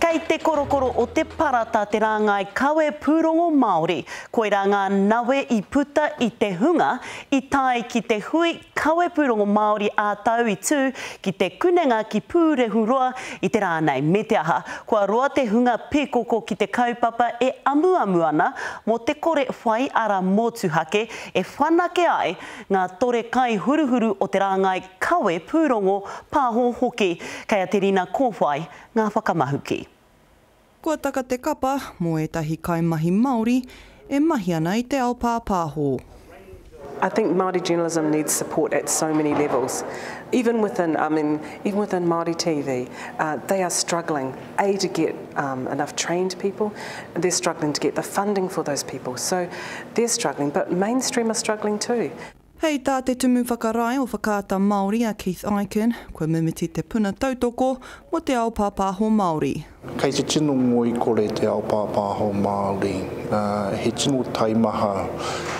Kei te korokoro o te parata te rāngai kawe pūrongo Māori. Koirā ngā nawe i puta i te hunga i tae ki te hui kawe pūrongo Māori ā-tau i tū ki Te Kunenga ki Pūrehuroa i te rā nei. Me te aha, kua roa te hunga pīkoko ki te kaupapa e amuamu ana mō te kore whai ara motuhake e whanake ai ngā tore kaihuruhuru o te rāngai kawe pūrongo pāho hoki. Kei a Te Rina Kōwhai ngā whakamahuki. Kua taka te kapa mō ētahi kaimahi Māori e mahi ana i te ao pāpāho. I think Māori journalism needs support at so many levels. Even within, I mean, even within Māori TV, uh, they are struggling, A, to get um, enough trained people, and they're struggling to get the funding for those people. So they're struggling, but mainstream are struggling too. Hei tā te Tumu Whakarae o Whakaata Māori a Keith Ikin, kua mimiti te puna tautoko mō te ao pāpāho Māori. Kei te tino ngoikore te ao pāpāho Māori. He tino taimaha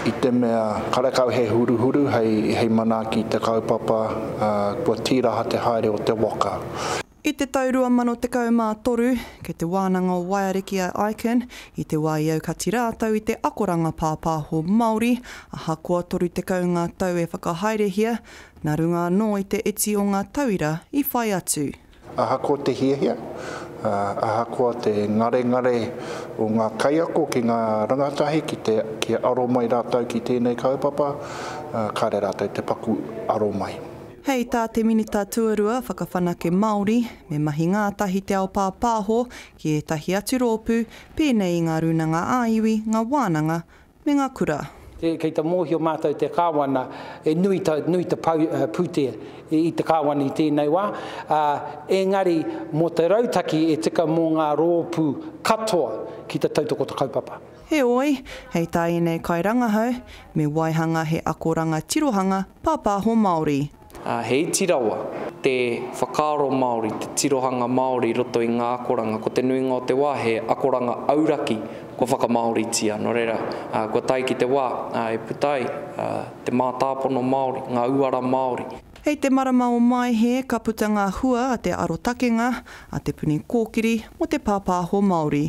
i te mea karekau he huruhuru hei manaaki i te kaupapa, kua tīraha te haere o te waka. I te tau 2013, kei te wānanga o Waiariki a Ikin i te wā i aukati rātou i te akoranga pāpāho Māori, ahakoa 30 ngā tau e whakahaerehia, nā runga anō i te iti o ngā tauira i whai atu. Ahakoa te hiahia, ahakoa te ngarengare o ngā kaiako ki ngā rangatahi ki te kia aro mai rātou ki tēnei kaupapa, kāre rātou te paku aro mai. Hei tā te Minita Tuarua Whakawhanake Māori, me mahi ngātahi te ao pāpāho ki ētahi atu rōpū, pēnei i ngā rūnanga ā-iwi, ngā wānanga, me ngā kura. Kei te mōhio mātou te Kāwana, e nui ta, nui te pau, pūtea i te Kāwana i tēnei wā, ā, engari mō te rautaki e tika mō ngā rōpū katoa ki te tautoko te kaupapa. Heoi, hei tā ēnei kairangahau, me waihanga he akoranga tirohanga pāpāho Māori. He iti rawa te whakaaro Māori, te tirohanga Māori i roto i ngā akoranga. Ko te nuinga o te wā he akoranga auraki kua whakamāoritia. Nō reira, kua tae ki te wā e puta ai te mātāpono Māori, ngā uara Māori. Hei te marama o Maehe ka puta ngā hua a te arotakenga a Te Puni Kōkiri mō te pāpāho Māori.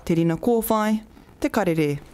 Te Rina Kōwhai, Te Karere.